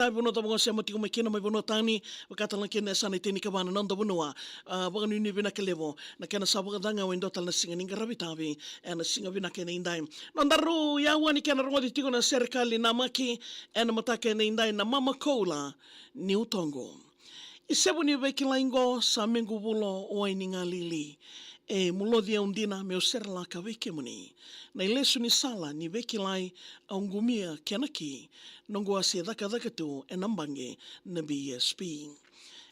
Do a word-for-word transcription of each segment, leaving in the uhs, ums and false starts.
Tavi vanua cava ga o sema tiko mai kina mai vanua tani, vaka tale ga kina e sa na itenikava na noda vanua. A, vakanuinui vinaka levu na kena sa vakacagau e dua tale na siga ni qaravi tavi ena siga vinaka e daidai. Nodaru yawa ni kena rogoci tiko na serekali namaki ena mataka e daidai na mama koula ni utoqu. Isevu ni veikilai qo sa mequ vulo wai ni galili. E muloci au dina meu serelaka vei kemuni. Na ilesu ni sala ni veikilai au qumia kena ki, noqu a se cakacaka tu ena baqe na B S P.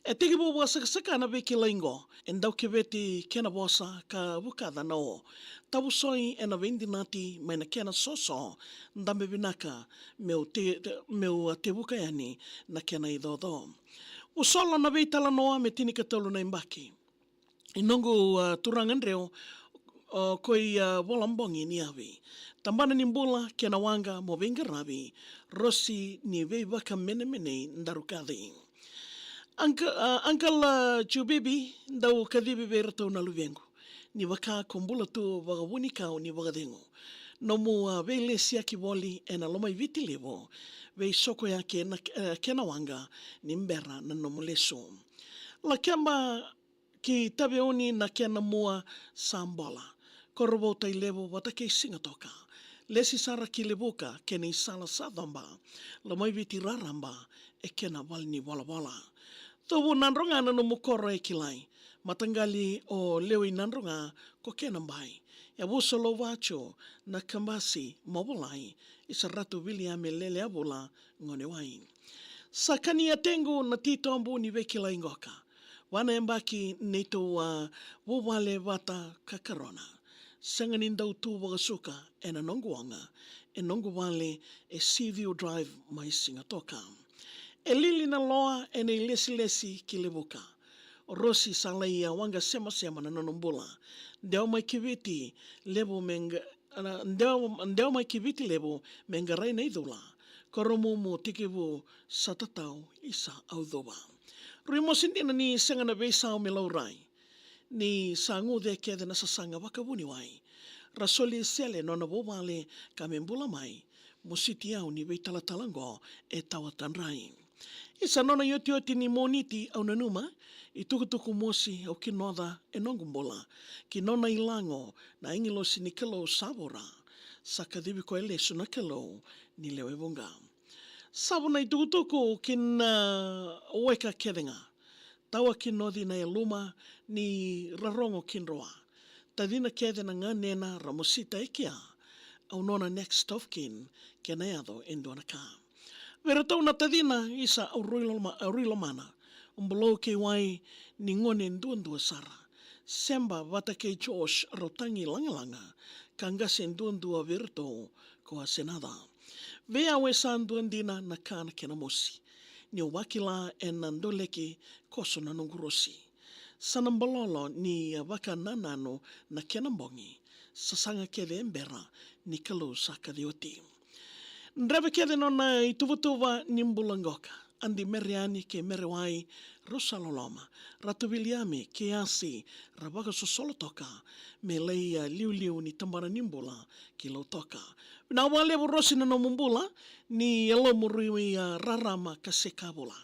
E tekivu vakasakasaka na veikilai qo, e dau keveti kena vosa ka vukaca na o. Tavusoi ena veidinati mai na kena soso, dabe vinaka meu te, meu a tevuka yani na kena icoco. Vusolo na veitalanoa me tinikatolu na ibaki. I noqu, a, turaga dreu, o, koi, a, vola bogi ni avi. Tabana ni bula kei na waqa mo veiqaravi, rosi ni veivakamenemenei daru kaci. Uncle, a, Uncle, a, Jubibi, dau kacivi vei iratou na luvequ. Ni vaka ko bula tu vakavunikau ni vakacegu. Nomu, a, veilesiyaki voli ena loma i Viti levu. Veisokoyaki ena, e, kena waqa ni bera na nomu lesu. Lakeba ki Taveuni na kena mua sa bola. Korovou Tailevu vata kei Sigatoka. Lesi sara ki Levuka kena isala sa coba. Lomaiviti raraba e kena vale ni volavola. Covu Nadroga na nomu koro e kilai. Mataqali o Lewi Nadroga ko kena bai. Yavusa Louvatu na kabasi mo volai. Isa Ratu Viliame Lele Avula gone wai. Sa kania tequ na titobu ni veikilai qoka. Vana yabaki neitou a vuvale vata ka karona. Sega ni dau tu vakasuka ena noqu oga, e noqu vale e Seaview Drive mai Sigatoka. E lili na loa ena ilesilesi ki Levuka. O Rosi sa lai a waqa semasema na nona bula. Dewa mai ki Viti levu me qa-, a, dewa, dewa mai ki Viti levu me qarai na icula. Koromumu tekivu sa tatau isa au cuva. Rui mosi dina ni sega na veisau me laurai. Ni sa guce kece na sasaga vakavuniwai. Ra soli sele nona vuvale ka me bula mai. Mositi au ni veitalatala qo e tawa tadrai. Isa nona iotioti ni Moniti au nanuma, i tukutuku mosi au kinoca e noqu bula. Ki nona ilago na agilosi ni Kalou sa vura. Sa kacivi koya lesu na Kalou ni lewe vuqa. Savu na itukutuku ki na weka kece ga. Tawa kinoci na yaluma ni ra rogo kidroa. Tacina kece na ganena ra mosita e kea. Au nona next of kin, kena yaco e dua na ka. Vei iratou na tacina, isa au rui loma-, au rui lomana. Bulou kei wai ni gone duadua sara. Seba vata kei Josh rau tagi lagalaga. Ka qase duadua vei iratou ko Asenaca. Vei au e sa dua dina na ka na kena mosi. Niu vakila ena doleki koso na noqu rosi. Sa na balolo ni a vakanananu na kena bogi. Sasaga kece e bera ni Kalou sa kaci oti. Dreve kece nona ituvatuva ni bula qoka. Adi Mereani kei Merewai rau sa loloma. Ratu Viliame kei Asi ra vakasosolo toka. Me lai a liuliu ni tabana ni bula ki Lautoka. Vinaka vakalevu Rosi na nomu bula ni yalomu rui a rarama ka sekavula.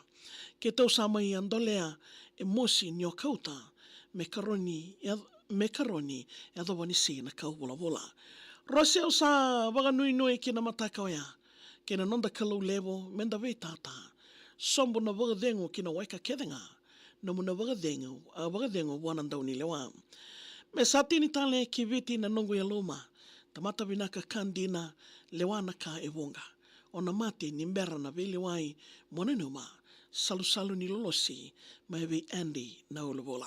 Keitou sa mai a dolea e mosi ni o kauta me karoni, e, me karoni e yacova ni si na kau vulavula. Rosi au sa vakanuinui ki na mataka oya kei na noda Kalou levu me da veitata. Sobu na vakacegu ki na weka kece ga. Nomu na vakacegu, a vakacegu vua na daunilewa. Me sa tini tale ki Viti na noqu yaluma. Tamata vinaka ka dina, lewa na ka e vuqa. O na mate ni bera na veilewai mo nanuma. Salusalu ni lolosi mai vei Andy na uluvula.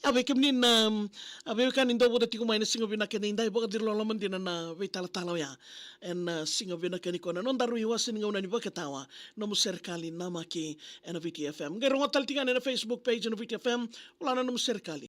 Ia vei kemuni na, um, a veiwekani dou vata tiko mai na siga vinaka ni dai vakaciri loloma dina na veitalatala oya. Ena, uh, siga vinaka ni kua na nodaru iwase ni gauna ni vakatawa. Nomu serekali namaki ena Viti F M. Qai rogo tale tiko yani ena Facebook page na Viti F M. Vola na nomu serekali.